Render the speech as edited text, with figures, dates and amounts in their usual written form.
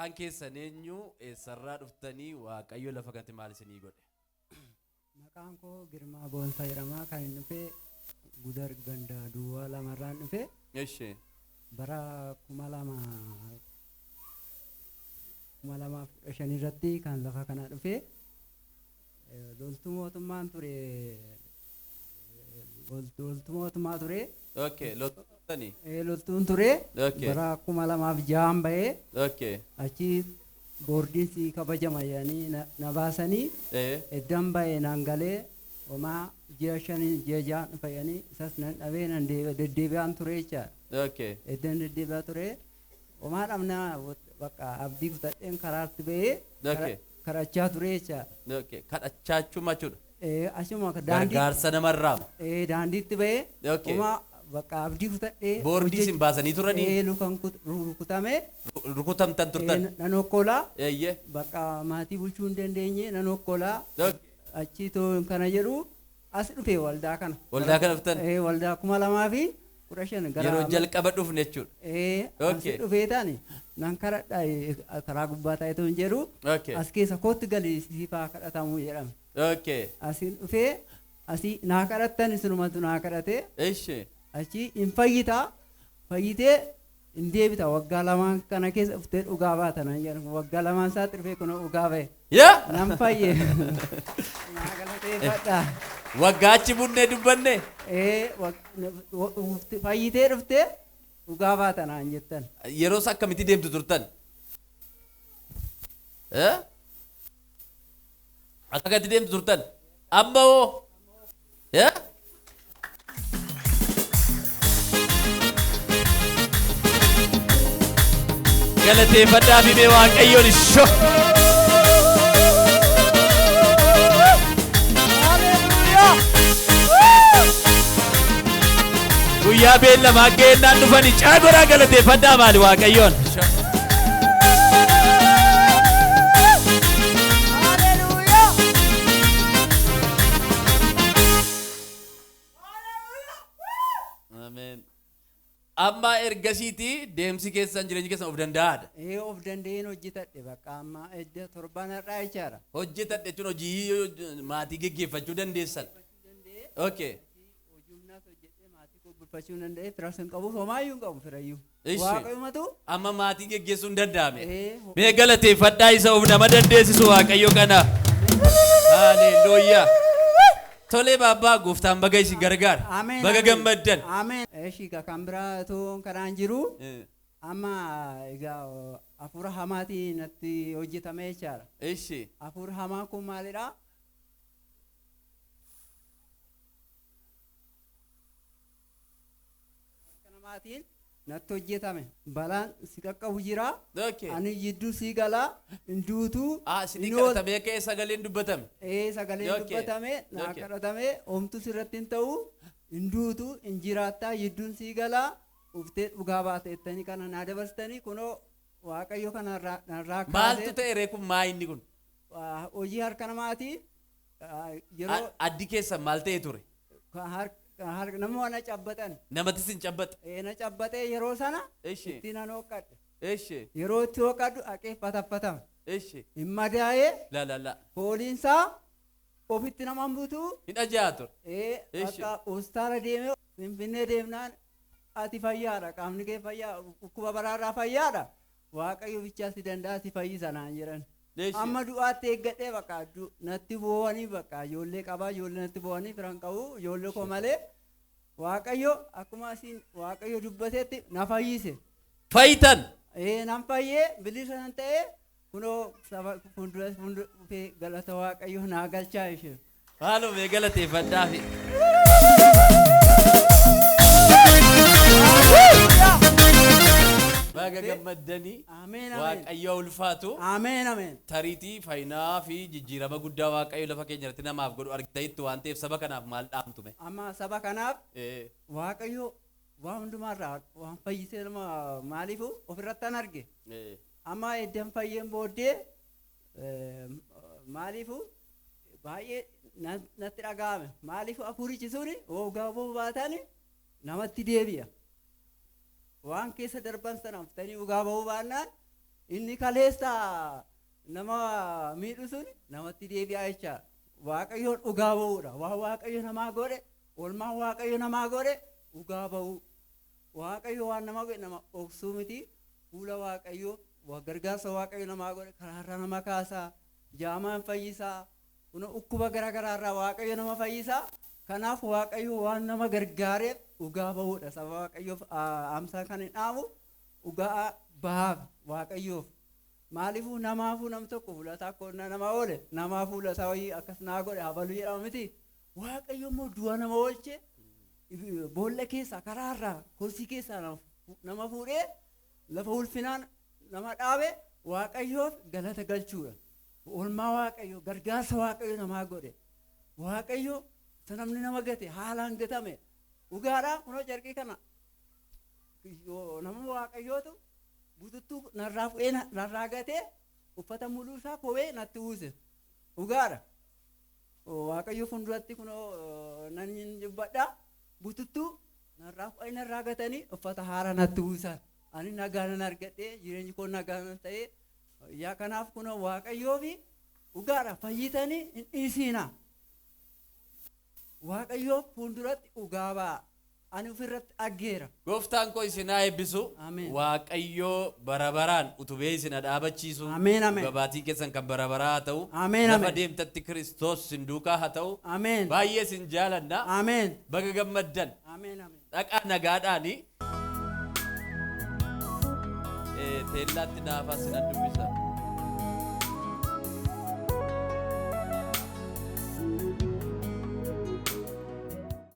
Maqaan keessan eenyu? Eessarraa dhuftanii? Waaqayyo lafa kanatti maal isinii godhe? Maqaan koo Girmaa Boonsaa jedhama. Kan inni dhufe Gudar ganda duwwaa lamarraan dhufe. Eshi. Bara 2015 irratti kan lafa kana dhufe. Loltuu mootummaan ture. Loltuu mootummaa ture. Okay, loltuu turtanii? Loltuun ture. Okay. Bara 2006 bahee. Okay. Achi boordiin si kabajama jedhanii na baasanii. Eddan bahee naan galee homaa ji'a 5 ji'a 6 dhufa jedhanii isas nan dhabee nan deddeebi'aan ture jechaadha. Okay. Eddan deddeebi'aa ture homaa dhabnaa bakka abdii kutadheen karaatti bahee kadhachaa ture jechaadha. Okay. Kadhachaa jechuudha. Achuma daandii Gargaarsa namarraa. Daandiitti bahee Okay. homaa bakka abdii kutadhee Boordii isin baasanii turanii? Lukan rukutame. Rukutamtan turtan? Nan okkolaa. Eeyyee. Bakka maatii bulchuu hin dandeenye nan okkolaa. Okay. Achi too kana jedhu as dhufe waldaa kana. Waldaa kana dhuftan? Waldaa 2015 gara Yeroo jalqaba dhufne jechuudha. As Okay. dhufee taani nan kadhadha karaa gubbaa taa'ee hin jedhu. Okay. As keessa kootti gali siifaa kadhatamu jedhame. Okay. Asiin dhufee asii naa kadhattan isinumatu naa kadhate. Eshi. Achi hin fayyitaa fayyitee hin deebita waggaa lamaan kana keessa dhuftee dhugaa baata nan jedhan waggaa lamaan isaatti dhufee kun dhugaa ba'e. Yaa! Nan fayye. Naa galateeffadha. Waggaa achi bunnee dubbanne? Fayyitee dhuftee dhugaa baata naan jettan. Yeroo isa akkamitti deemtu turtan? Akkamitti deemtu turtan? Amma hoo? Galateeffadhaa fi mee Waaqayyoon ishoo. Guyyaa beellamaa geennaan dhufanii caagoraa galateeffadhaa maali Waaqayyoon. Ameen. Amma ergasiitii deemsi keessan jireenyi keessan of danda'aadha. Of danda'een hojjetadhe bakka amma edda torban har'aa jechaadha. Hojjetadhe jechuun hojii maatii geggeeffachuu dandeessan. Okay. Hojii humnaas hojjedhee maatii koo bulfachuu danda'e firas hin qabu homaayyuu hin qabu firayyuu. Ishi. Waaqayyumatu. Amma maatii geggeessuu hin danda'ame. Mee galateeffadhaa isa of nama dandeessisu Waaqayyo kana. Haleluuyaa. Tolee baabbaa gooftaan baga isin gargaara. Ameen. Baga gammaddan. Ameen. Eshi kan biraa otoo kanaan jiru amma egaa hafuura hamaatiin natti hojjetame jechaadha. Ishi. Hafuura hamaan kun maalidha? Harka namaatiin natti hojjetame. Balaan si qaqqabu jira. Okay. Ani jidduu si galaa hin duutu. Isinii kadhatamee ka'ee sagaleen dubbatame. Sagaleen Okay. dubbatame naa Okay. kadhatame homtuu sirratti hin ta'u hin duutu hin jiraattaa jidduun si galaa uftee dhugaa baate jettanii kana naa dabarsitanii kunoo Waaqayyo kana narraa kaasee. Maaltu ta'e ree kun maa inni kun? Hojii harka namaati. Yeroo Addi keessan maal ta'e ture? Nama na cabbatan. Namatti sin cabbate? Na cabbatee yeroo sana Ishi. itti nan hooqadhe. Ishi. Yeroo itti hooqadhu haqee fataffatama. Ishi. Hin madaa'ee. La la la. Fooliinsaa ofitti nama hin butu. Hin ajaa'a ture. Ishi. Akka hospitaala deemee Finfinnee deemnaan ati fayyaadha qaamni kee fayyaa dhukkuba baraarraa fayyaadha. Waaqayyo bichaa si danda'a si fayyisa naan jedhan. Ishi. Amma du'aatti eeggadhee bakka natti boo'anii bakka ijoollee qabaa ijoollee natti boo'anii firan qabu ijoollee koo malee Waaqayyo akkuma asiin Waaqayyo dubbatetti na fayyise. Fayyitan. Nan fayyee bilisa nan ta'ee kunoo saba fuuldura fuuldura dhufee galata Waaqayyo naa galchaa ishee. Haaloo mee galateeffadhaafi. Baga gammaddanii. Ameen, ameen. Waaqayyo ulfaatu. Ameen, ameen. Tariitii faayinaa fi jijjiirama guddaa Waaqayyo lafa keenya irratti namaaf godhu argitanitti waan ta'eef saba kanaaf maal dhaamtume? Amma saba kanaaf Waaqayyo waan hundumaarraa waan fayyisee nama maaliifu ofirratti an arge. Amma eddan fayyeen booddee maaliifu baay'ee natti dhaga'ame. Maaliifu hafuurichi suni hoogaa ba'uu baatan namatti deebi'a. Waan keessa darban sana uffitanii dhugaa ba'uu baannaan Inni kaleessa nama miidhu sun namatti deebi'aa jechaadha. Waaqayyoon dhugaa ba'uudha. Waan Waaqayyo namaa godhe, oolmaan Waaqayyo namaa godhe dhugaa ba'uu. Waaqayyo waan nama godhe nama dhoksuu miti. Fuula Waaqayyoo gargaarsa Waaqayyo namaa godhe karaarraa nama kaasaa, jaamaan fayyisaa, kun dhukkuba garaa garaarraa Waaqayyo nama fayyisaa. Kanaaf Waaqayyo waan nama gargaareef dhugaa ba'uudha. Saba Waaqayyoof amsaa kan hin dhaamu dhugaa bahaaf Waaqayyoof. Maaliifuu namaafuu nam tokko fuulasaa koonnaa nama oole namaa fuulasaa wayii akkas naa godhe habaluu jedhama miti. Waaqayyo immoo du'a nama oolche, boolla keessaa, karaarraa, kosii keessaa nama fuudhee lafa ulfinaan nama dhaabe Waaqayyoof galata galchuudha. Oolmaa Waaqayyo, gargaarsa Waaqayyo namaa godhe. Waaqayyo isa namni nama gate haalaan gatame. Dhugaadhaa kunoo carqii kana nama Waaqayyootu bututtuu narraa fuudhee narraa gatee uffata muluu isaa kophee natti uwwise. Dhugaadha. Waaqayyo fuulduratti kunoo nan dubbadha. Bututtuu narraa fuudhee narraa gatanii uffata haaraa natti uwwisan. Ani nagaa nan argadhee, jireenyi koo nagaa nan ta'ee. Yaa kanaaf kunoo Waaqayyoo fi dhugaadha, fayyitanii hin dhiisiina. Waaqayyoo fuulduratti dhugaa ba'a. Ani ofirratti argeera. Gooftaan koo isin haa eebbisu. Ameen. Waaqayyoo bara baraan utubee isin haa dhaabachiisu. Ameen, ameen. Gabaatii keessan kan bara baraa haa ta'u. Ameen, Lafa ameen. deemtatti Kiristoos isin duukaa haa ta'u. Ameen. Baay'ee isin jaalanna. Ameen. Baga gammaddan. Ameen, ameen. Dhaqaa nagaadhaani. Teellaatti naafaa sinan dubbisa.